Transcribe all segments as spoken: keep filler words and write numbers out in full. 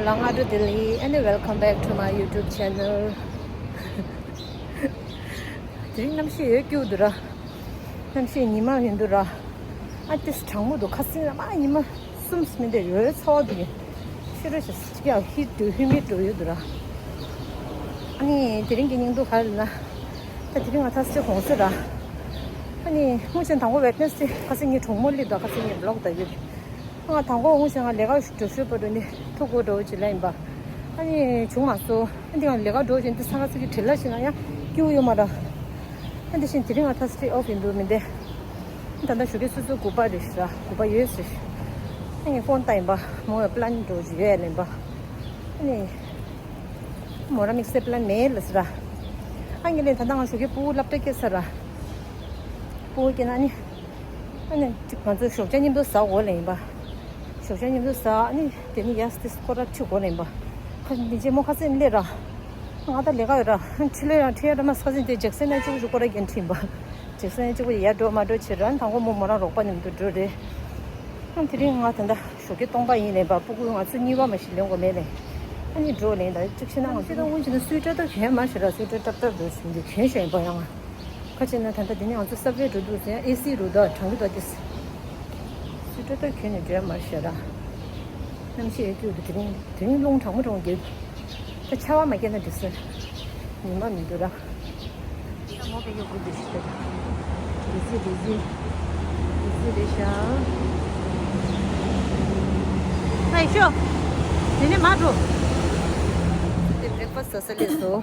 ལ་སྔ་དྲོ་བདེ་ལེགས། And welcome back to my YouTube channel. དེ་རིང་གནམ་གཤིས་ཡོད་སྐྱིད་འདུག་ར། གནམ་གཤིས་ཉི་མ་ཡིན་འདུག་ར། ཨ་ཏིས་གྲང་མོ་འདུག་ཁ་སང་ར་མ་ཉི་མ་གསུམ་མིན་ཏེ་ཡོད་ཚ་བ་འདུག་ཤི་རོ་ཞིག་ཡ་ཧི་ཏུ་ཧི་མི་ཏུ་ཡོད་འདུག་ར། ཨ་ནི་དེ་རིང་གི་སྙིང་སྡུག་ག་རེ་ལབ་ན། ད་དེ་རིང་ང་ཐ་སི་གོང་སེ་ར། ཨ་ནི་སྔོན་ཆད་དང་པོ་ཝེད་ནེ་སི་ཌེ་ཁ་སང་ངའི་གྲོགས་མོ་སླེབས་དང་ཁ་སང་ངའི་བི་ལོག་ད་ཡོད། ང་དང་པོ་འོང་ཞིང་ང་ལས་ཀ་འགྲོ་ཤོད་པ་འགྲོ་ནི་ཐུག་གོ་འགྲོ་ཅི་ལ་ཡིན་པ། ཨ་ནི་བྱུང་མ་སོང་། ཨ་འདི་ང་ལས་ཀ་འགྲོ་བཞིན་དུ་ས་ཁ་ཚིག་གི་བྲེལ་ལ་ཞིག་ན་ཡང་སྐྱིད་པོ་ཡོད་མ་ར། ཨ་འདི་བཞིན་དེ་རིང་ང་ཐ་སི་ཌེ་ཨོཕ་ཡིན་འདུག་མི་འདེ། ད་ལྟ་ཞོགས་ཀས་སོ་སོ་དགུ་པ་རེད་ཤག་དགུ་པ་ཡོད་ཟེར། ཨ་ནི་ཕོན་བཏང་ཡིན་པ་མོ་ཡ་པི་ལན་འགྲོ་རྒྱུ་ཡོད་ལེན་པ། ཨ་ནི་མོ་ར་དམིགས་བསལ་པི་ལན་མེད་ལ་ཟེར་ར། ཨ་ནི་ལེན་ད་ལྟ་ང་ཞོགས་ཀས་སྤུ་གུ་སློབ་གྲྭ་སྐྱེལ་ས་ར། སྤུ་གུ་སྐྱེལ་ན་ཨ་ནི། ཨ་ནི་ང་ཚོ་ཞོགས་ཇ་མཉམ་དུ་ཟ་དགོས་ལེན་པ། ཞོགས་ཇ་མཉམ་དུ་ཟ། ཨ་ནི་དེ་ནི་ཡ་སི་ཏི་སྐོར་ར་ཁྲིད་དགོས་ལེན་པ། ཁ་ཅིག་ནི་རྗེས་མོ་ཁ་སང་སླེབས་ར། ང་ད་ལས་ཀ་ཡོད་ར། ཁྲིད་ལོས་ཡང་ཁྲིད་ཡ་ར་མ་ཁ་སང་དེ་ཇེག་སན་ན་གཅིག་པུ་ཞིག་སྐོར་ར་རྒྱན་ཁྲིད་པ། ཇེག་སན་ན་གཅིག་པུ་ཡ་འགྲོ་མ་འགྲོ་བྱེད་ར། དང་པོ་མོ་མོ་རང་རོགས་པ་མཉམ་དུ་འགྲོ་རེད། ཨ་དེ་རིང་ང་ད་ལྟ་ཞོགས་ཀས་སྟོང་པ་ཡིན་ལེན་པ། སྤུ་གུ་ང་ཚོ་གཉིས་པ་མ་ཞིག་ལེན་དགོས་མེད་ལེ། ཨ་ནི་འགྲོ་ལེན་ད་གཅིག་ཤེས་ན་ང་ཚོ་ད་སྔོན་ཆད་ན་སུའི་ཊར་ད་གྱོན་མ་ཞིག་ར། སུའི་ཊར་ཏབ་ཏབ་འགྲོ་བཞིན་དུ་གྱོན་ཤོག་ཡིན་པ་ཡང་། ཁ་ཅིག་ན་ད་ལྟ་འདི་ནས་ང་ཚོ་སབ་ཝེ་འགྲོ་འདུག་ཟེར་ཡང་ཨེ་སི་རུ་ད་གྲང་གི་ད་དེ། སུ་ཏྲ་ཏ་གྱོན་ནས་འགྲོ་ཡ་མ་རེད་ཤག་ར། གནམ་གཤིས་ཡོད་སྐྱིད་འདུག་དེ་རིང་དེ་རིང་རླུང་གྲང་མོ་གྲང་མོ་རྒྱབ། ད་ཆར་པ་མ་བརྒྱབ་ན་འགྲིག་ས་རེད། ཉི་མ་མི་འདུག་ར། ད་མོ་པའི་གཡོག་དགོས་འདུག་ཞིག་ད། ཌི་ཟི་ཌི་ཟི། ཌི་ཟི་རེད་ཤག་ཨ་ཤོ། དེ་ནས་མ་འགྲོ། དེ་བྷི་རེག་ཕ་སི་ཟ་ས་སླེབས་སོང་།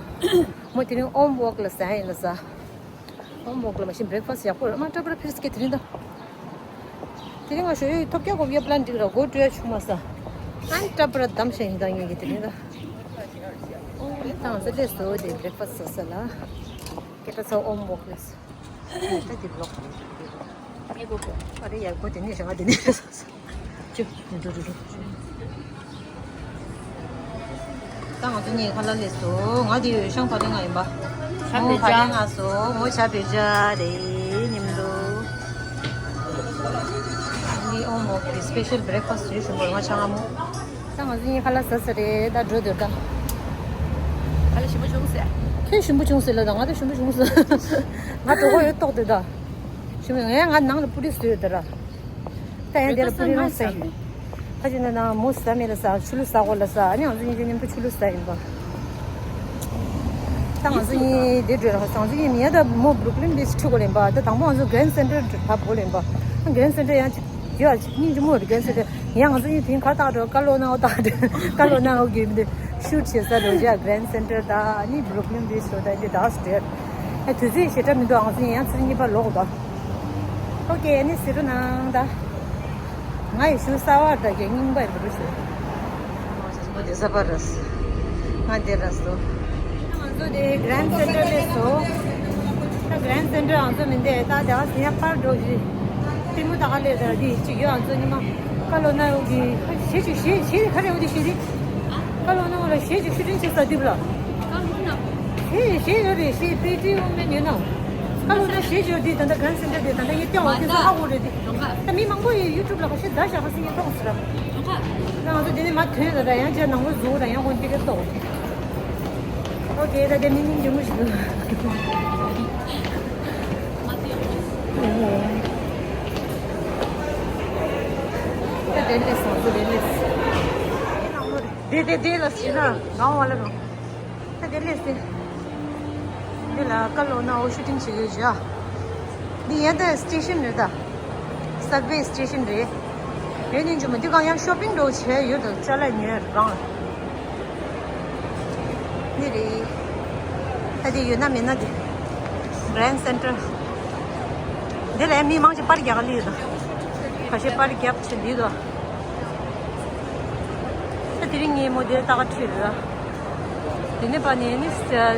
མོ་དེ་རིང་ཨོམ་ཝོག་ལ་ཟ་ཡིན་ལ་ཟ། ཨོམ་ཝོག་ལ་མ་ཤེས་བྷི་རེག་ཕ་སི་ཡག་པོ་རེད། མ་ཏྲ་པ་ར་ཕིར་སི་ཀེ་དེ་རིང་ད། དེ་རིང་ང་ཞོ་ཡོད་ཐོབ་རྒྱག་གོ་བ་ཡ་པི་ལན་འགྲིག་ར་གོ་སྤྲོད་ཡ་བྱུང་མ་ས། ཨན་ཏྲ་པ་ར་དམ་ཤ་ཡིན་ད་ངེད་ཀྱི་དེ་རིང་ད། ཨོ་ཡི་ཏང་ས་ལས་སོ་དེ་བྷི་རེག་ཕ་སི་ཟ་ས་ལ། ཀེ་ཏ་ཚ་ཨོམ་ཝོག་ལ་ས། ད་དེ་ལོག་ཨ་རེ་ཡ་གོ་དེ་ནས་ཤ་ང་དེ་ནས་ཤ་ས། ཅུ། ད་ང་ཚོ་གཉིས་ཁ་ལག་སླེབས་སོང་། ང་དེ་ཤང་ཕ་ལེ་ང་ཡིན་པ། ཆ་མོ་བེ་ཕ་ལེ་ཇ། ང་སོ་མོ་ཆ་བེ་ཇ་རེད་མཉམ་དུ། འདི་ཨོ་མོ་གི་སི་པེ་ཤལ་བྷི་རེག་ཕ་སི་ཞུ་བཞིན་པོ་ང་ཆ་ང་མོ། ད་ང་ཚོ་གཉིས་ཁ་ལག་ཟ་ས་རེད། ད་འགྲོ་འདོད་ད། ཁ་ལག་ཞིམ་པོ་བྱུང་ཟེར། ཁྱོད་ཞིམ་པོ་བྱུང་ཟེར་ལ་ད་ང་ད་ཞིམ་པོ་བྱུང་ཟེར། ང་གྲོད་ཁོག་ཡོད་ཏོག་དེ་ད། ཞིམ་པོ་ངས་ང་ནང་ལ་པུ་རི་བཟོས་ཡོད་ད་ར། ད་ཡང་དེ་ལ་པུ་རི་རང་ཟ་ཡིན། ཁ་ཅིག་ན་ན་མོ་ཟ་མེད་ལ་ཟ། ཆུ་ལུ་ཟ་གོ་ལ་ཟ། ཨ་ནི་ང་ཚོ་གཉིས་ཀྱི་མཉམ་དུ་ཆུ་ལུ་ཟ་ཡིན་པ། ད་ང་ཚོ་གཉིས་དེ་འགྲོ་ར། ང་ཚོ་གཉིས་མི་ཡ་ད་མོ་བྷུ་རུག་ལིན་བྷི་ཆི་ཁྲིད་གོ་ལེན་པ། ད་དང་པོ་ང་ཚོ་གྷ་རན་ཌི་སེན་ཊར་བབས་གོ་ལེན་པ། གྷ་རན་ཌི་སེན་ཊར་ཡང་ཅིག་ཡོད་ཅིག་སྙིང་རྗེ་མོ་རེད། གྷ་རན་ཌི་སེན་ཊར་ཡང་ང་ཚོ་གཉིས་དེ་ཁ་བཏགས་འགྲོ་ཀ་ལོ་ནའོ་བཏགས་འགྲོ་ཀ་ལོ་ནའོ་གི་མི་འདུག་ཤུ་ཊི་བྱེད་ས་རོ་ཇ་གྷ་རན་ཌི་སེན་ཊར་ད་ཨ་ནི་བྷུ་རུག་ལིན་བྷི་ཆི་རོ་ད་འདི་ད་སི་ཊེ་ཊི། ཨ་དུས་ཚོད་ཞེ་དྲག་མི་འདུག་ང་ཚོ་ཡང་ཚེ་རིང་གཉིས་པ་ལོག་དོ། ཨོ་ཀེ་ཨ་ནི་ཟེར་རོ་ནང་ད། ང་ཡི་ཤུ་གསར་བ་ད་གི་རྙིང་པ་ཡི་འདུག་ཞུ། ང་དེ་ས་པ་ར་སི། ང་དེ་ར་སོ། ང་ཚོ་དེ་གྷ་རན་ཌི་སེན་ཊར་སླེབས་སོ། ད་གྷ་རན་ཌི་སེན་ཊར་ང་ཚོ་མི་འདེ་ད་དེ་བ་ཟིན་ཡ་པར་འགྲོ་གི། ལྟད་མོ་ད་ག་ལས་ད་དེ་གཅིག་ཡོད་ང་ཚོ་ཉི་མ། ཀ་ལོ་ན་ཡོ་གི་ཞེ་ཅིག་ཞེ་ཞེ་ཁ་རེ་འོ་དེ་ཞེ་དེ། ཀ་ལོ་ན་འོ་ལ་ཞེ་ཅིག་ཤུ་ཊིང་བྱེད་ས་དེབ་ལ། ཞེ་ཞེ་ཡོད་རེད་ཞེ་པེ་ཏི་འོ་མེ་ཉོས་ན། ཀ་ལོ་ན་ཞེ་ཅིག་ཡོད་དེ་ད་ལྟ་གྷ་རན་ཌི་སེན་ཊར་དེ་ད་ལྟ་ངས་སྟོན་བ་དེ་ཚོ་ཧ་གོ་རེད་དེ། ད་མི་མང་པོ་ཡིས་ཡུ་ཊུབ་ལ་ཁ་ཤས་བརྡ་བཞག་པ་སེ་ངས་མཐོང་སོང་ར། ད་ང་ཚོ་དེ་ནས་མར་ཐོན་ད་ད་ཡང་ཅིག་ནང་ལོགས་འཛུལ་ད་ཡང་ཁོང་ཅིག་གིས་ལྟོས། ཨོ་ཀེ་ད་དེ་མི་སྙིང་རྗེ་མོ་ཞིག་འདུག་ད་དེ་ལས་སོང་ཚོ་དེ་ལས། དེ་དེ་དེ་ལ་ཟེར་ན་ནང་བ་ལ་རུང་། ད་དེ་ལས་ཟེར། འདི་ལ་ཀ་ལོ་ན་འོ་ཤུ་ཊིང་བྱེད་ཡོད་ཅག་འདི་ཡན་ད་སི་ཊེ་ཤན་རེད་ད། སབ་ཝེ་སི་ཊེ་ཤན་རེད། རེད་ནི་འཇུ་མ་འདི་གང་ཡང་ཤོ་པིང་འགྲོ་བྱས་ཡོད་དོ་ཅ་ལག་ཉོས་རང་ལ། འདི་རེད། ད་འདི་ཡོད་ན་མེད་ན་འདི། གྷ་རན་ཌི་སེན་ཊར། འདི་ལ་མི་མང་ཆེ་པར་རྒྱག་ག་ལི་ཡོད་དོ། ཁ་ཤས་པར་རྒྱབ་ཆེ་འདི་དོ། ད་དེ་རིང་ངའི་མོ་དེ་ལྟ་ག་ཁྲིད་རེད། དེ་ནས་པ་ནས་ནི་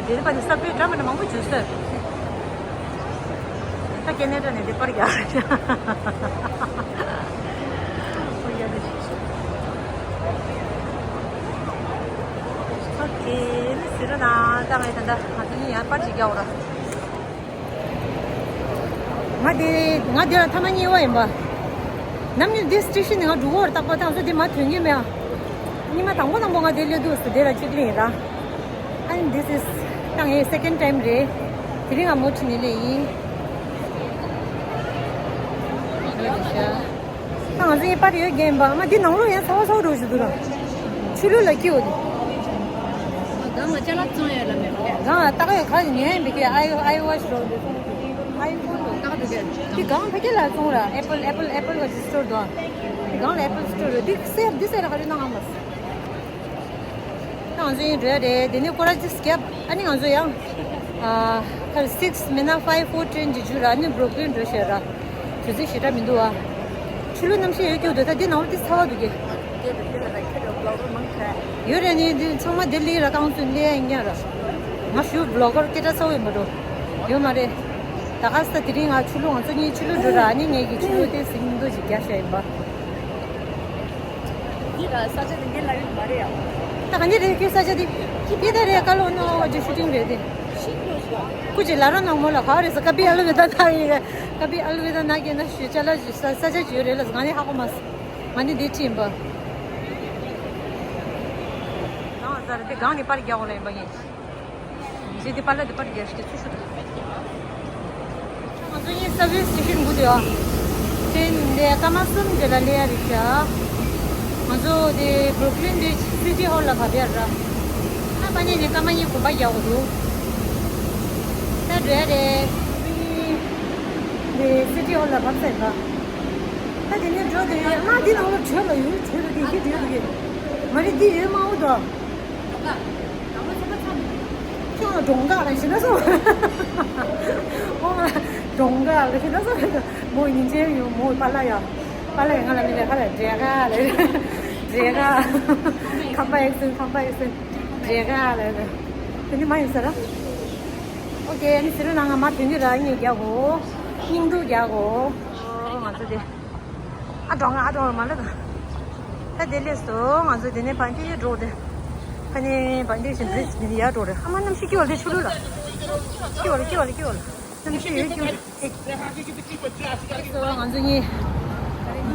དེ་ནས་པ་ནས་ས་པའི་འདྲ་མི་འདྲ་མང་པོ་འཇུ་ས། ད་ཀེ་ན་ཌ་ནས་དེ་པར་རྒྱག་ཨོ་ཀེ་ནི་ཟེར་ར་ན་ད་ངས་ད་ད་ང་ཚོ་གཉིས་ཡང་པར་ཅིག་རྒྱག་འོ་ར། ང་དེ་ང་དེ་ལ་ཐ་མ་གཉིས་པ་ཡིན་པ། ནམ་ཉིན་འདི་སི་ཊེ་ཤན་ནས་ང་འགྲོ་གི་ཡོད་རེད་རྟག་པར་ད་ང་ཚོ་འདི་མ་ཐོན་གྱི་མེད་ཨ། ཉི་མ་དང་པོ་དང་པོ་ང་དེ་སླེབས་དུས་སུ་དེ་ལ་གཅིག་ལེན་ར། ཨ་ནི་this is ད་ངའི་second time རེད། དེ་རིང་ང་མོ་ཁྲིད་ནས་སླེབས་ཡིན། ད་ང་ཚོ་ཡི་པར་ཡོད་རྒན་པ་ཨ་མ་འདི་ནང་ལོགས་ཡང་ཚ་བ་ཚ་བ་འགྲོ་བཞིན་འདུག་ར། ཆུ་ལུད་ལ་སྐྱིད་འོ་དེ། གང་ལ་ཅ་ལག་བཙོང་ཡོད་ལ་མེད་པ། གང་ལ་ཏག་ཡོད་ག་ཉན་ཡིན་པའི་ཨའི་ཨའི་ཝོ་ཤི་རོ་འདི་ཨའི་ཕོན་རོ་ཏག་འདུག་གས། འདི་གང་ཕ་གི་ལ་བཙོང་ར་ཨེ་པལ་ཨེ་པལ་ཨེ་པལ་ག་ཅི་སི་ཊོར་འདུག་འདི་གང་ལ་ཨེ་པལ་སི་ཊོར་རེད། འདི་སེ་འདི་སེ་ར་ག་རེ་གནང་ཨ་མ། ང་ཚོ་ཡིན་འགྲོ་ཡ་རེད། དེ་ནས་སྐོར་ར་ཅིག་བརྒྱབ། ཨ་ནི་ང་ཚོ་ཡང་ཨ་ཁར་six མིན་ན་five four train གྱི་རྒྱུད་ལ་ཨ་ནི་Brooklyn འགྲོ་བྱས་ར། དུས་ཚོད་ཞེ་དྲག་མི་འདུག་ཨ། ཆུ་ལུད་གནམ་གཤིས་ཡོད་སྐྱོ་འདུག་ད་འདི་ནང་ལ་དེ་ཚ་བ་འདུག་གི། ཡོད་རེད་ནི་འདི་ཚང་མ་དེ་ལི་ར་ཀང་སུན་ལི་ཡ་ཡིན་ཀྱང་ར། ང་ཞུ་བློ་གར་སྐད་གྲགས་ཚ་བོ་ཡིན་པ་འགྲོ། ཡོད་མ་རེད། ད་ག་ས་དེ་རིང་ང་ཆུ་ལུད་ང་ཚོ་གཉིས་ཆུ་ལུད་འགྲོ་ར་ཨ་ནི་ངེད་ཀྱི་ཆུ་ལུད་དེ་ཟིང་འདུག་ཅིག་རྒྱག་བྱས་ཡིན་པ། འདི་ལ་ས་ཆ་དེ་འདི་ལ་ཡོད་མ་རེད་ཡ། ད་ག་འདི་རེད་ཁྱོད་ས་ཆ་དེ། འདི་ད་རེད་ཀ་ལོ་ནོ་ཇི་ཤུ་ཊིང་རེད་དེ། ཀུ་ཅི་ལ་རོ་ནང་མོ་ལ་ག་རེད་ས་ཀ་པི་ཨལ་ཝི་ད་ན་ཡི་ཀ་པི་ཨལ་ཝི་ད་ན་གེ་ན་ཞུ་ཅ་ལ་ཞུ་ས་ས་ཆ་ཅི་ཡོད་རེད་ལ་ང་ནི་ཧ་གོ་མ་སི། ང་ནི་འདི་ཅི་ཡིན་པ། ང་ཟ་རེད་དེ་གང་ནས་པར་རྒྱག་འོ་ལ་ཡིན་པ་ངས། རྗེས་དེ་པཱ་ལགས་དེ་པར་རྒྱག་ཤི་དེ་ཚུར་ཤོག་ང་ཚོ་གཉིས་སར་བིས་སི་ཊེ་ཤན་སྒུག་དེ་ཡོད། ཏན་དེ་སྐར་མ་གསུམ་དེ་ལ་སླེབས་ཡ་རེད་ཤག་ང་ཚོ་དེ་བུ་རུག་ལིན་དེ་སི་ཊི་ཧོལ་ལ་བབས་ཡ་ར། ཨ་པ་ནས་ནས་སྐར་མ་གཉིས་གོམ་པ་རྒྱག་དགོས་འདུག་ད་འགྲོ་ཡ་རེད། དེ་སི་ཊི་ཧོལ་ལ་བབས་ཚར་ཡིན་པ། ད་དེ་ནས་འགྲོ་དེ་ཡོད་ཨ་འདི་ནང་ལ་བྲོས་ལ་ཡོད་བྲོས་ལ་དེ་ཤི་བྲོས་ལ་གི། མ་རེད་འདི་ཡོད་མ་འོ་དོ། ཁྱོད་ལ་གྲོང་འགག་ལ་ཤི་ན་སོང་། ཨོ་མ་གྲོང་འགག་ལ་ཤི་ན་སོང་། མོ་ཉིན་ཆེན་ཡོད་མོ་པཱ་ལགས་ཡ། པཱ་ལགས་ཡ་ང་ལ་མི་ལས་ཁ་ལ་འདྲེ་ག་ལ་འདྲེ་ག་ཁམས་པ་ཨེག་སེན་ཁམས་པ་ཨེག་སེན་འདྲེ་ག་ལ་དེ་ནི་མ་ཡིན་ས་ར། ཨོ་ཀེ་ཨ་ནི་ཟེར་རོ་ན་ང་མ་དོན་གྱི་ར་གཉིས་རྒྱག་གོ། སྙིང་སྡུག་རྒྱག་གོ། ཨོ་ང་ཚོ་དེ། ཨ་གྲོང་ཨ་གྲོང་མ་ལ་ད། ད་དེ་ལས་སོ་ང་ཚོ་དེ་ནས་བང་ཏི་ཡ་འགྲོ་དེ། ཁ་ནས་བང་ཏི་ཞིག་འདྲེས་ནས་ཡར་འགྲོ་རེད་ཨ་མ་གནམ་གཤིས་སྐྱིད་པ་དེ་ཆུ་ལུད་ལ། སྐྱིད་པ་ལ་སྐྱིད་པ་ལ་སྐྱིད་པ་ལ། གནམ་གཤིས་ཡོད་སྐྱིད་པ། སོ་ང་ཚོ་གཉིས།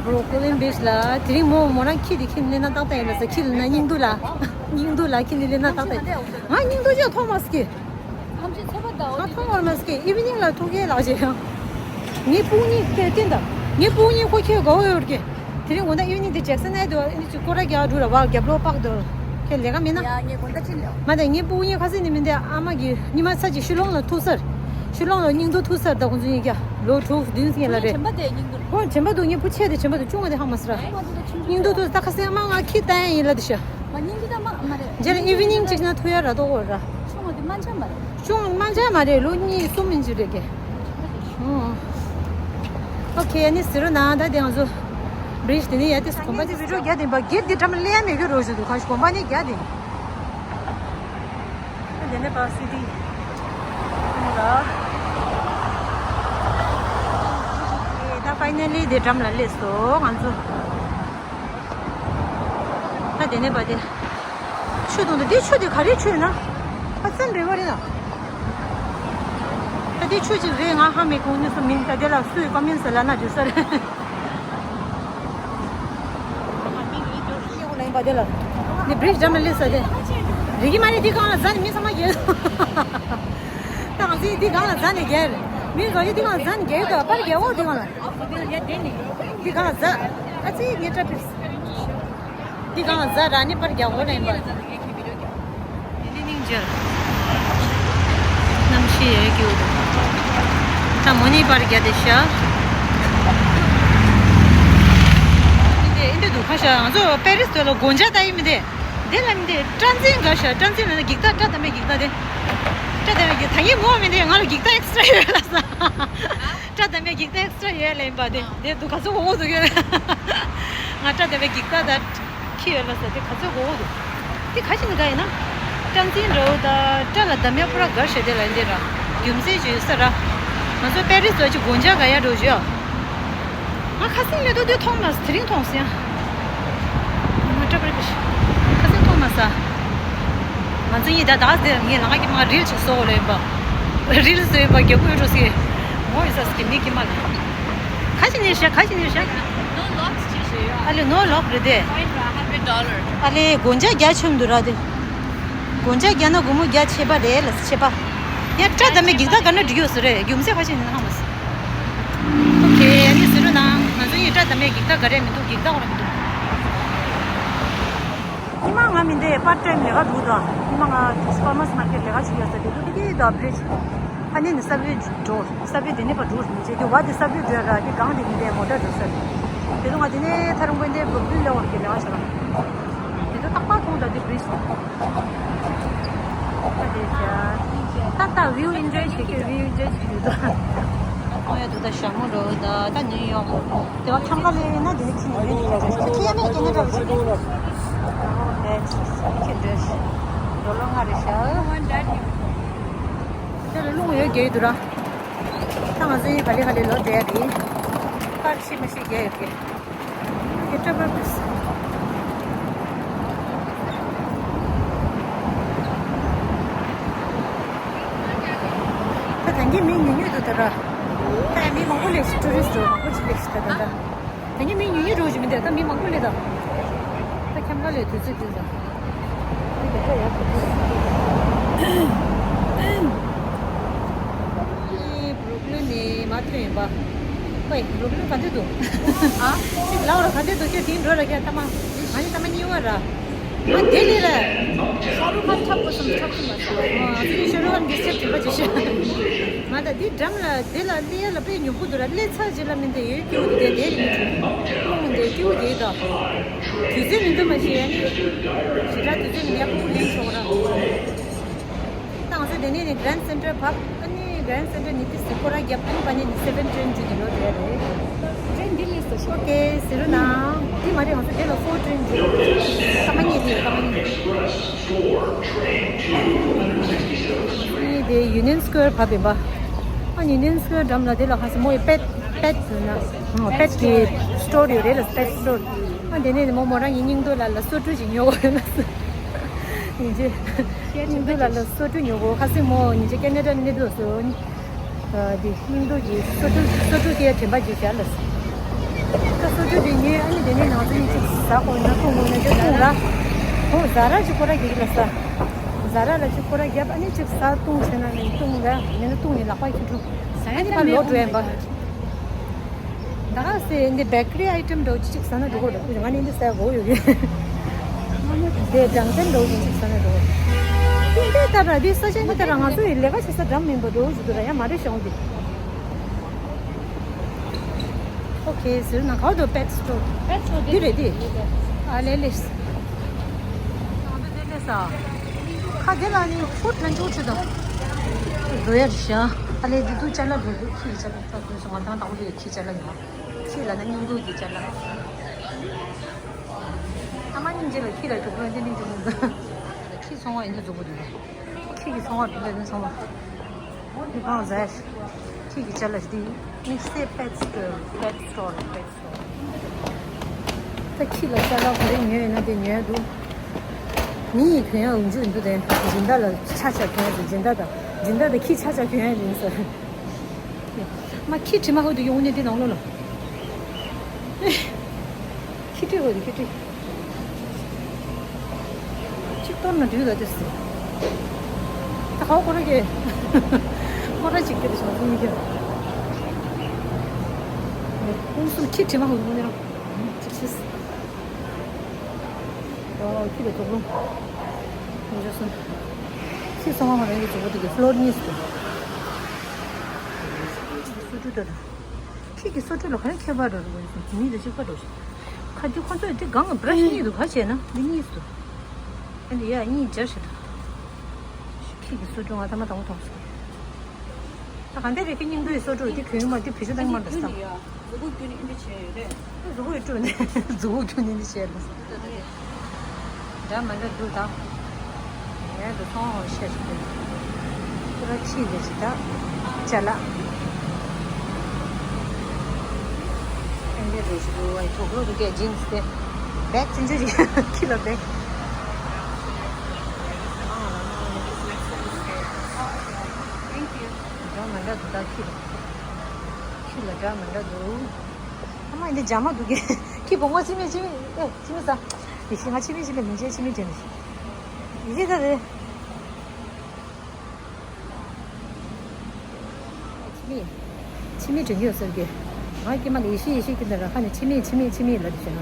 བུ་རུག་ལིན་བིཆ་ལ་དེ་རིང་མོ་མོ་རང་ཁྱི་དེ་ཁྱི་ལ་ན་ཏག་ཏག་ཡིན་ལ་ཟེར་ཁྱི་ལ་ན་སྙིང་སྡུག་ལ། སྙིང་སྡུག་ལ་ཁྱི་ལ་ན་ཏག་ཏག་ཡིན། ང་སྙིང་སྡུག་ཅིག་མཐོང་མ་སྐྱིད། ང་མཐོང་བར་མ་ཟད་ཨི་ཝི་ནིང་ལ་ཐུག་གེ་ལགས་ཅེ། ངའི་སྤུན་གཉིས་ཀྱི་རྟེན་དང་། ངའི་སྤུན་གཉིས་ཁོ་ཁྱེད་དགའ་བོ་ཡོད་ཀྱེ། དེ་རིང་དགོང་དག་ཨི་ཝི་ནིང་དེ་ཇེག་སན་ཨེ་དུ་ཨ་ནི་ཅིག་སྐོར་ར་རྒྱག་འགྲོ་ར་བ་རྒྱབ་ལོག་པག་དོ། ཁྱེད་ལས་ཀ་མིན་ན། ཡ་ངའི་དགོང་དག་ཕྱིན་ལ། མ་དེ་ངའི་སྤུན་གཉིས་ཁ་སང་ནི་མིན་དེ་ཨ་མ་གི་ཉི་མ་ཚ་ཅིག་ཤུ་ལོང་ལ་ཐུག་སར། ཤུ་ལོང་ལ་སྙིང་སྡུག་ཐུག་སར་ད་ཁོང་ཚོ་གཉིས་ཀྱ་ལོ་དྲུག་བདུན་ཟིན་ལ་རེད། ཁོང་དྲན་པ་འདུག་ངའི་བུ་ཆེ་དེ་དྲན་པ་འདུག་ཆུང་བ་དེ་ཧ་མ་སི་ར། སྙིང་སྡུག་ཐུག་ད་ཁ་སང་ཨ་མ་ང་ཁྱི་ལྟ་ཡ་ཡིན་ལ་དེ་ཤ། མ་སྙིང་རྗེ་དང་མ་མ་རེད། རྗེས་ལ་ཨི་ཝི་ནིང་གཅིག་ན་ཐུག་ཡ་ར་ཏོག་འོ་ར། ཆུང་བ་དེ་དམར་འབྱར་མ་རེད། ཆུང་དམར་འབྱར་མ་རེད་ལོ་གཉིས་གསུམ་ཡིན་གྱི་རེད་ཀྱེ། ཨོ། ཨོ་ཁེ་ཨ་ནི་ཟེར་རོ་ན་ད་དེ་ང་ཚོ་བི་རིཇ་དེ་ནས་ཡ་དེ་གོམ་པ་དེ་བི་ཌིའོ་རྒྱག་དེ་པ་གེ་ཊི་དེ་འགྲམ་ལ་སླེབས་ཡ་མེད་གི་རོ་ཞུ་འདུག་ག་ཞིག་གོམ་པ་ནས་རྒྱག་དེ། ད་དེ་ནས་པ་སི་ཊི། ཨོ་ར། ཨེ་ད་ཕའི་ནལ་ལི་དེ་འགྲམ་ལ་སླེབས་སོང་ང་ཚོ། ད་དེ་ནས་པ་དེ། ཆུ་དང་དེ་ཆུ་དེ་ག་རེ་ཆུ་ཡིན་ན། ཨ་ཙན་རེད་བ་རེད་ན། ད་དེ་ཆུ་ཅིག་རེད་ང་ཧ་མི་གོ་ནི་སུ་མིན་ད་དེ་ལ་སུའི་ཀོ་མེན་སི་ལ་ན་འཇུ་ས་རེད། ཡོང་ལ་ཡིན་པ་དེ་ལ། དེ་བི་རིཇ་འགྲམ་ལ་སླེབས་ས་དེ། རིག་གི་མ་རེད་དེ་གང་ལ་ཟ་ནི་མི་ཚང་མ་རྒྱལ། ད་ང་ཚོའི་དེ་གང་ལ་ཟ་ནི་རྒྱལ། མི་ཚོ་ཡི་དེ་གང་ལ་ཟ་ནི་རྒྱལ་ཡོད་དོ་པར་རྒྱལ་འོ་དེ་གང་ལ། འདི་གང་ཟ། ཨ་ཙི་ངས་སྐྲ་ཕིགས། འདི་གང་ཟ་ར་ནི་པར་རྒྱག་འོ་ལེན་པ། དེ་ནི་སྙིང་རྗེ། གནམ་གཤིས་ཡོད་རྒྱུ་འདུག་ད་མོ་ནི་པར་རྒྱག་དེ་ཤ། འདི་འདི་འདུག་ཁ་ཤ་ང་ཚོ་པེ་རིས་དུ་ལ་སྒོ་འཇག་ལྟ་ཡི་མི་དེ། འདི་ལ་མི་དེ་སྐྲ་འཛིན་ག་ཤ་སྐྲ་འཛིན་ལ་ན་འགྱིག་ཐག་སྐྲ་དམ་པའི་འགྱིག་ཐག་དེ། སྐྲ་དམ་པའི་འགྱིག་ད་ངས་ངོ་མི་འདི་ང་ལ་འགྱིག་ཐག་ཨེག་སི་ཊྲ་ཡོད་ལ་ས། སྐྲ་དམ་པའི་འགྱིག་ཐག་ཨེག་སི་ཊྲ་ཡོད་ལེན་པ་དེ་དེ་འདུག་ག་ཚོད་གོ་གོ་འདུག་ཡོད། ང་སྐྲ་དམ་པའི་འགྱིག་ཐག་ད་ཁྱི་ཡོད་ལ་ས་དེ་ག་ཚོད་གོ་གོ་འདུག་དེ་ག་ཞིག་ནི་ག་ཡིན་ན། སྐྲ་འཛིན་འདྲ་བོ་ད་སྐྲ་ལ་འདམ་ཡ་ཕུ་ར་ག་ཤེད་དེ་ལ་འདི་ར། རྒྱུ་མཚན་ཅིག་ཡོད་ས་ར། ང་ཚོ་པེ་རིས་ལ་ཅིག་སྒོ་འཇག་ག་ཡ་འགྲོ་བཞུ་ཡ། ང་ཁ་སང་ལས་དོ་དུས་མཐོང་མ་སོང་དེ་རིང་མཐོང་སོང་ཡ། ང་སྐྲ་པར་ཁ་ཤས་ཁ་སང་མཐོང་མ་སོང་། ང་ཚོ་གཉིས་ད་ད་དེ་ངས་ལ་ང་གི་མ་རིལ་ཅིག་བཟོ་དགོས་ལ་ཡིན་པ། རིལ་བཟོ་ཡིན་པ་རྒྱལ་པོ་ཡོད་འགྲོ་སི། ངོ་ཡོད་ས་སི་གི་མི་གི་མ་ལ། ཁ་ཅིག་ནས་བཤད་ཁ་ཅིག་ནས་བཤད། ཨ་ལེ་ནོ་ལོག་རེད་དེ། ཨ་ལས་སྒོ་ལྕགས་རྒྱ་ཆེན་འདུག་ར་དེ། སྒོ་ལྕགས་རྒྱ་ན་སྒོར་མོ་བརྒྱ་ཆད་པ་རེད་ལ་ཆད་པ། ཡ་སྐྲ་དམ་པའི་འགྱིག་ཐག་ག་ན་འགྲིག་ཡོད་ས་རེད། རྒྱུ་མཚན་ཁ་ཤས་ནི་ཧ་མ་སི། ཨོ་ཁེ། ཨ་ནི་ཟེར་རོ་ན་ང་ཚོ་ཡི་སྐྲ་དམ་པའི་འགྱིག་ཐག་ག་རེ་མི་འདུག་འགྱིག་ཐག་ཁོ་ར་མི་འདུག་ཉི་མ་ང་མི་འདི་པར་ཊའིམ་ལས་ཀ་འགྲོ་དང་། ཉི་མ་ང་ཕར་མར་སི་མར་ཀེཊ་ལས་ཀ་བྱེད་ཡོད་ས་དེ་ཚོ་དེ་གི་ད་བྷི་རིཇ། ཨ་ནི་ནི་ས་བོད་འགྲོ། ས་བོད་དེ་ནས་ཕར་འགྲོ་རེད་མི་བྱེད་དེ་བ་དེ་ས་བོད་འགྲོ་ཡ་ར་དེ་གང་དེ་ནས་དེ་མོ་ཊ་འགྲོ་ས་རེད། དེ་ཚོ་ང་དེ་ནས་ཐ་རུང་པོ་འདི་བུ་བུ་ལེ་བར་གི་ལས་ཀ་བྱ་ར། དེ་ཚོ་རྟག་པར་མཐོང་ད་དེ་བྷི་རིཇ། ད་དེ་བྱ། ད་ད་བིའུ་ཨིན་ཇོའི་བྱེད་ཀྱི་བིའུ་ཨིན་ཇོའི་བྱེད་ཀྱི་འདུག་མཐོང་ཡ་འདུག་ད་ཞྭ་མོ་རོ་ད་ད་ནིའུ་ཡོག་རོ། དེ་བ་ཁྱམས་ཁ་ལས་ན་དེ་ནི་ཁྱི་ནི་མེད་ནི་ཁྱི་ཁྱི་ཡ་མེད་ཀྱི་ནི་འདྲ་བ་ཞིག་རེད། ཁྱི་འདྲ་ཞིག་རྡོ་ལོ་ལྔ་རེ་ཤག་དེ་ལ་རླུང་ཡོད་རྒྱུ་ཡོད་དུ་ར། ད་ང་ཚོ་ཡི་ག་ལེ་ག་ལེ་ལོ་བསྡད་ཡ་རེད། པར་ཤི་མ་ཤི་རྒྱ་ཡོད་ཀྱི། ཡི་སྤྲོ་པར་ཕུས། ད་ད་གིན་མི་ཉུང་ཉུང་འདུག་ད་ར། ད་ཡང་མི་མང་པོ་སླེབས་ཤག་ཊུ་རི་སི་ཊི་མང་པོ་ཅིག་སླེབས་ཤག་ད་ད་ད། ད་ནི་མི་ཉུང་ཉུང་འགྲོ་བཞིན་མི་འདུག་ད་མི་མང་པོ་སླེབས་ད། ད་ཁྱམས་ཁ་ལས་དུས་ཚོད་དུས་ཚོད། ད་རྒྱ་ཁ་ཡག་པོ་འདུག་ཨེ་བུ་རུག་ལིན་ནས་མར་ཐོན་ཡིན་པ། ཝེ་བུ་རུག་ལིན་ག་འདྲ་འདུག་ཨ། ཅིག་ལབ་རོགས་ག་འདྲ་འདུག་ཁྱོད་དེ་འགྲོ་ར་ཁྱོད་ཐ་མ། ང་ནི་ཐ་མ་གཉིས་པ་ར། ང་དེ་ལས་ར། ཤ་རུ་ཁན་འཁྲབ་དགོས་བསམ་འཁྲབ་ཐུབ་མ་སོང་། ཨ་ཨ་ཙི་ཤ་རུ་ཁན་གྱི་སེབ་དྲན་པ་ཅིག་ཤོད། ང་ད་འདི་འགྲམ་ལ་དེ་ལ་སླེབས་ཡ་ལ་དཔེ་ཉོབ་པོ་འདུག་ར། སླེབས་ཚར་རྗེས་ལ་མི་འདི་ཡོད་སྐྱིད་པོ་འདི་དེ་རེད་མི་འདུག་ཀློང་མི་འདི་སྐྱིད་པོ་དེ་དང་། དུས་ཚོད་མི་འདུག་མ་ཤེས་ཡ་ནི། ཞེ་དྲག་དུས་ཚོད་མི་འདུག་ཡག་པོ་ལེན་ཆོག་ར། ད་ང་ཚོ་དེ་ནས་ནི་Grand Central བབས། ཨ་ནི་Grand Central ནས་དེ་སི་ཁོ་ར་རྒྱབ། ཨ་ནི་བ་ནི་ནི་སེ་བེན་ཊེན་འཇུ་དེ་ལོ་དེ་རེད། ཊེན་འདི་ལས་སོ་ཤོ། ཨོ་ཁེ་ཟེར་རོ་ན། དེ་མ་རེད། ང་ཚོ་དེ་ལ་ཕོར་ཊེན་འཇུ། ཀ་མ་ཉེ་དེ་ཀ་མ་ཉེ། ཨ་ནི་དེ་ཡུ་ནི་ཡན་སི་ཀོ་ཝེར་བབས་ཡིན་པ། ཨ་ནི་ཡུ་ནི་ཡན་སི་ཀོ་ཝེར་འགྲམ་ལ་དེ་ལ་ཁ་སི་མོ་ཡི་པེ་ཊི་པེ་ཊི་ཟེར་ན། ཨ་པེ་ཊི་གི་སི་ཊོར་ཡོད་རེད་ལ། པེ་ཊི་སི་ཊོར། ཨ་དེ་ནས་མོ་མོ་རང་གི་སྙིང་སྡུག་ལ་ལ་སོ་ཊུ་ཞིག་ཉོ་དགོས་ལ། ཡིན་གྱི། སྙིང་སྡུག་ལ་ལ་སོ་ཊུ་ཉོ་དགོས། ཁ་སི་མོ་ཉིན་གཅིག་ཀེ་ན་ཌ་གནས་སྡོད་སོ། ཨ་དེ་སྙིང་སྡུག་གི་སོ་ཊུ་སོ་ཊུ་དེ་དྲན་པ་ཅིག་བྱ་ལ། ད་སོ་ཊུ་དེ་ཉོས། ཨ་ནི་དེ་ནས་ནང་ཚོ་ཉིན་གཅིག་ཟ་དགོས་ན་འཐུང་དགོས་ན་ཅིག་འཐུང་ར། ཁོང་ཟ་ར་ཅིག་ཁོ་ར་གི་ལ་ཟ། ཟ་ར་ལ་ཅིག་ཁོ་ར་རྒྱབ། ཨ་ནི་ཅིག་ཟ་བཏུང་བྱས་ན་ནི་བཏུང་ར་མི་ན་བཏུང་ནི་ལག་པ་ཁྱི་ཕྲུག་ཨ་ནི་ཕར་ལོག་འགྲོ་ཡིན་པ། ད་ག་སེ་འདི་བེ་ཀ་རི་ཨའི་ཊེམ་འདྲ་བོ་ཅིག་ཟ་ན་འགྲོ་གི་རེད། ང་ནི་འདི་ཟ་དགོས་ཡོད་གི། འདི་སྦྲང་རྩི་འདྲ་བོ་ཅིག་ཟ་ན་འགྲོ་གི་རེད། འདི་ལྟར་ར་འདི་ས་ཆ་འདི་ལྟར་ར་ང་ཚོ་ཡི་ལས་ཀ་བྱེད་ས་འགྲམ་མིན་པ་འདྲ་བོ་ཞིག་འདུག་ར། ཡ་མ་རེད་ཤོང་འདི། ཨོ་ཁེ་ཟེར་ན་ག་བ་འདུག་པེ་ཊི་སི་ཊོར། པེ་ཊི་སི་ཊོར་འདི་རེད་འདི། ཨ་ལེ་ལེ། ང་ཚོ་འདི་ལས་ས། ཁ་འདི་ལ་ནི་ཕུ་ཐན་ཆུ་ཆུ་དང་། འགྲོ་ཡ་རེད་ཤག་ཨ་ལེ་འདི་དུ་ཅ་ལག་འགྲོ་འདུག་ཁྱི་ཅ་ལག་ད་དུས་སུ་ང་ཚང་དང་པོ་དེ་ཁྱི་ཅ་ལག་ཡོང་། ཁྱི་ལ་ན་སྙིང་སྡུག་གི་ཅ་ལག་ཨ་མ་སྙིང་རྗེ་ལ་ཁྱི་ལ་གྲོགས་པོ་འདི་ནི་འཇུག་མི་འདུག་ཁྱི་ཚོང་བ་ཡིན་དུ་འཛུགས་པ་འདུག་ཁྱི་གི་ཚོང་བ་འདུག་ལས་ནི་ཚོང་བ། འདི་གང་ཟེར། ཁྱི་གི་ཅ་ལག་འདི་དམིགས་བསལ་པེ་ཊི་སི་ཊོར། པེ་ཊི་སི་ཊོར། པེ་ཊི་སི་ཊོར། ད་ཁྱི་ལ་ཅ་ལག་ག་རེ་ཉོས་ཡོད་ན་དེ་ཉོས་འདུག་མི་ཡིས་གྱོན་ཡག་འོག་འཇུག་འདུག་དེ་སྦྱིན་བདག་ལ་ཆ་ཆ་གྱོན་ཡག་འདུག་སྦྱིན་བདག་དང་སྦྱིན་བདག་དང་ཁྱི་ཆ་ཆ་གྱོན་ཡག་ཡིན་ཟེར། མ་ཁྱི་དྲི་མ་ཧོ་དུ་ཡོང་ནས་དེ་ནང་ལོགས་ལ། ཁྱི་ཁྲིད་འོ་དེ་ཁྱི་ཁྲིད། གཅིག་གཏོར་ན་འགྲིག་ལ་དེ་ཟེར། ད་ཧའོ་ཁོ་ར་གི། ཁོ་ར་གཅིག་གི་རེ་བྱུང་སོང་ཡིན་གྱི། ཁོང་གསུམ་ཁྱི་དྲི་མ་ཧོ་དུ་ནི་རང་། གཅིག་ཤིས། ཨོ་ཁྱི་ལ་དོགས་སློང་། ངོ་ཅོག་སོང་། ཁྱི་སོང་བ་མ་རང་གི་གྲོགས་པོ་དེ་གི་ཕློར་གཉིས་སུ། སུ་ཏུ་ཏུ་དང་། ཁྱི་གི་སོ་ཁྲུ་ལ་ག་རེ་ཁྱད་པར་འགྲོ་རེད་པ། མི་ལ་གཅིག་པ་འགྲོ་ཞིག་ཁ་དེ་ཁོ་ཚོས་དེ་གང་བྷ་ར་ཤི་གཉིས་འདུག་ག་བྱས་ན་འདི་གཉིས་སུ། ཨ་འདི་ཡ་གཉིས་སྦྱར་ཞིག་དང་། ཁྱི་གི་སོ་ཁྲུ་ང་ཐ་མ་དང་པོ་མཐོང་སོང་། ད་གང་འདྲ་རེད་ཁྱི་སྙིང་པོའི་སོ་ཁྲུ་དེ་གྱོན་མ་དེ་བེད་སྤྱོད་གཏང་མ་འདྲ་སྟངས། གཟུགས་པོ་བཀྲུས་ནས་འདི་བྱས་ཡོད་རེད། གཟུགས་པོ་བཀྲུས་ནས་གཟུགས་པོ་བཀྲུས་ནས་འདི་བྱས་རེད། འདྲ་མི་འདྲ་འདུག་ད། ངས་འདི་ཚོང་ཧོ་ཤེས་སུ་འདུག་ཁྱོད་ར་ཁྱི་ལས་ཅི་ད། ཅ་ལག་ཨེ་འདྲ་རེད་ཞུ་འདུག་ཨེ་དོག་ལོ་འདུག་གས་ཇིན་སི་དེ། བེག་ཆུང་ཆུང་ཞིག་ཁྱི་ལ་བེག་འདྲ་མི་འདྲ་འདུག་ད་ཁྱི་ལ། ཁྱི་ལ་འདྲ་མི་འདྲ་འདུག་ཨ་མ་འདི་འཇམ་མ་འདུག་གས། ཁྱི་བུ་མོ་ཅི་མེད་ཅི་མེད་ཨེ་ཅི་མེད་ས། དེ་བཞིན་ང་ཕྱི་མིག་ཅིག་ལ་མི་བྱེད་ཕྱི་མིག་དྲན་ནས་ཡི་གེ་ད་རེད། ཕྱི་མིག་ཕྱི་མིག་དྲན་གྱི་ཡོད་ཟེར་གི། ང་སྐྱེས་མ་ལ་ཡེ་ཤེས་ཡེ་ཤེས་ཀྱི་འདི་ར་ཁ་ནས་ཕྱི་མིག་ཕྱི་མིག་ཕྱི་མིག་ལ་དེ་བྱས་ན།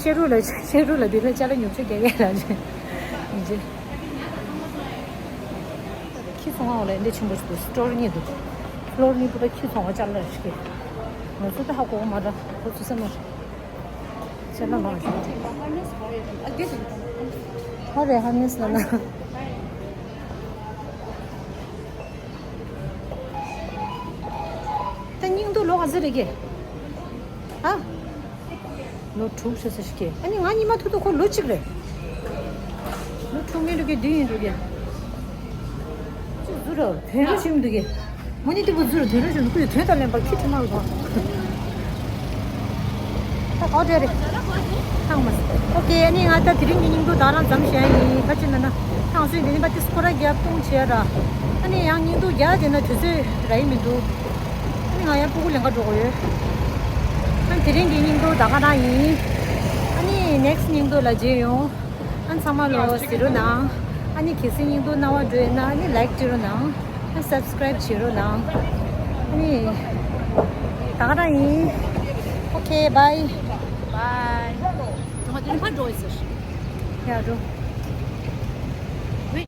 ཤེ་རུ་ལ་ཤེ་རུ་ལ་དེ་ལ་ཅ་ལག་ཉོ་ཆོག་རྒྱག་ཡ་ལ་ཡིན་ཅེ། ཁྱི་ཚོང་བ་ལ་འདི་ཆེན་པོ་ཞིག་འདུག་སི་ཊོར་གཉིས་འདུག་ཕློར་གཉིས་པོ་ད་ཁྱི་ཚོང་བ་ཅ་ལག་ཞིག་གི། ང་ཚོ་ད་ཧ་གོ་གི་མ་རེད། ཁོ་ཚོ་སེམས་ལ། ཅ་ལག་མང་ཞིག་ཧ་རེ་ཧ་མིས་ལ་ན། ད་སྙིང་སྡུག་ལོ་ག་ཚོད་རེད་གི། ཨ། ལོ་དྲུག་ཙམ་ཟེར་ཞིག་གི། ཨ་ནི་ང་གཉིས་མ་ཐུག་ཐུག་ཁོ་ལོ་གཅིག་རེད། ལོ་དྲུག་མིན་འགྲོ་གི་བདུན་ཡིན་འགྲོ་གི། ཅིག་ཟུར་རོ་དོན་རོ་ཞིམ་འདུག་གི། མོ་ནི་དེ་བུ་ཟུར་དོན་རོ་ཞིམ་འདུག་ཁོས་དོན་དང་ལེན་པ་ཁྱི་ཁྲི་མ་རུ་དང་། ད་ག་འདྲ་རེད། ཐང་མ་སི། ཨོ་ཀེ། ཨ་ནི་ང་ད་དེ་རིང་གི་སྙིང་སྡུག་ད་རང་མཚམས་བཞག་ཡིན། ཁ་ཅིག་ན་ན་ཐང་སོས་དེ་ནི་པ་ཏི་སྐོར་ར་རྒྱབ་གཏོང་བྱས་ར། ཨ་ནི་ཡང་སྙིང་སྡུག་རྒྱག་དེ་ན་དུས་ཚོད་ར་ཡིན་མི་འདུག་ཨ་ནི་ང་ཡང་སྤུ་གུ་ལེན་ག་འགྲོ་དགོས་ཡོད། ཨ་ནི་དེ་རིང་གི་སྙིང་སྡུག་ད་ག་རང་ཡིན། ཨ་ནི་ནེག་སི་སྙིང་སྡུག་ལ་མཇལ་ཡོང་། ཨ་ནི་ཚང་མ་ལོ་གཟིགས་རོགས་གནང་། ཨ་ནི་གལ་སྲིད་སྙིང་སྡུག་སྣང་བ་འགྲོ་ཡོད་ན་ཨ་ནི་ལའིཀ་སྤྲད་རོགས་གནང་། ཨ་ནི་སབ་སི་ཀ་རའིབ་བྱེད་རོགས་གནང་། ཨ་ནི་ད་ག་རང་ཡིན། ཨོ་ཀེ་བྷའི། བྷའི། ཡ་འགྲོ།